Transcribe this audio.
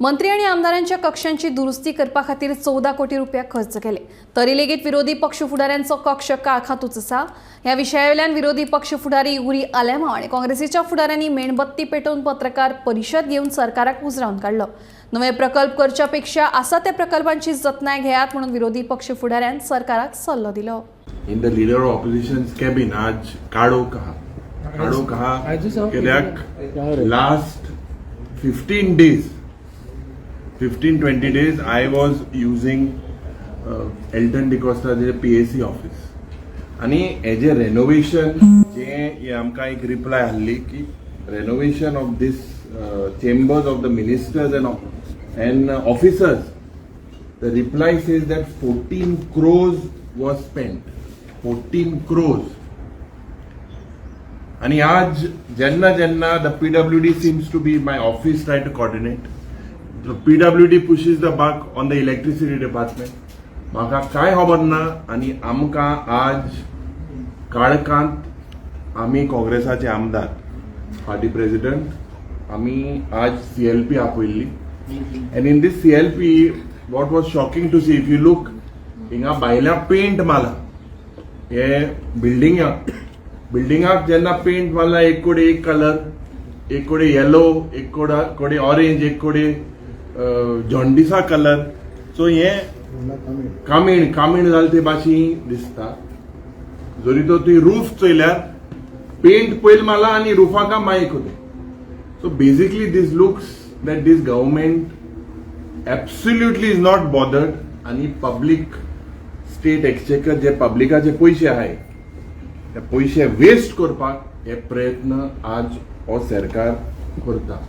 मंत्री आनी आमदारांच्या कक्षांची दुरुस्ती करपा खातीर 14 कोटी रुपया खर्च केले, तरी लेगीत विरोधी पक्ष फुडाऱ्यांचो कक्ष काळखातूच आसा. ह्या विशयावेल्यान विरोधी पक्ष फुडारी युरी आलेमाव आनी काँग्रेसीच्या फुडाऱ्यांनी मेणबत्ती पेटोवन पत्रकार परिशद घेवन सरकाराक उजरावन काडलो. नवे प्रकल्प करच्या पेक्षा आसा त्या प्रकल्पांची जतनाय घेयात म्हणून विरोधी पक्ष फुडाऱ्यान सरकाराक सल्लो दिलो. In the leader of opposition's cabin आज काळोख आहा, काळोख आहा, कित्याक last 15 days, 15-20 days I was using Elton डिकॉस्टाचे PAC office आणि हेजे रेनोवेशन जे हे आमकां एक रिप्लाय आहली की renovation of this chambers of the ministers and officers, the reply says that 14 crores was spent. 14 crores. आणि आज जेन्ना जेन्ना the PWD seems to be, my office try to coordinate, the PWD pushes the buck on the electricity department. म्हाका कांय खबर ना आणि आमकां आज काळखांत आमी काँग्रेसाचे आमदार, पार्टी प्रेसिडेंट, आमी आज CLP आपयल्ली. And in this CLP, what was shocking to see, if you look, हिंगा भायल्या पेंट मारला हे बिल्डिंगाक. बिल्डिंगाक जेन्ना पेंट मारला, एक कडेन एक कलर, एक कडेन येलो, एक कडेन ऑरेंज, एक कडेन जॉन्डिसा कलर. सो हे कामीण कामीण जालें ते भाशेन दिसता. जरी तो तुवें रूफ चोयल्यार पेंट पयल मारला आनी रुफाका मायक होते. So basically, this looks that this government absolutely is not bothered आणि पब्लीक स्टेट एक्सचेकर जे पब्लिकाचे पयशे आहाय, ते पयशे वेस्ट करपाक हे प्रयत्न आज हो सरकार करता.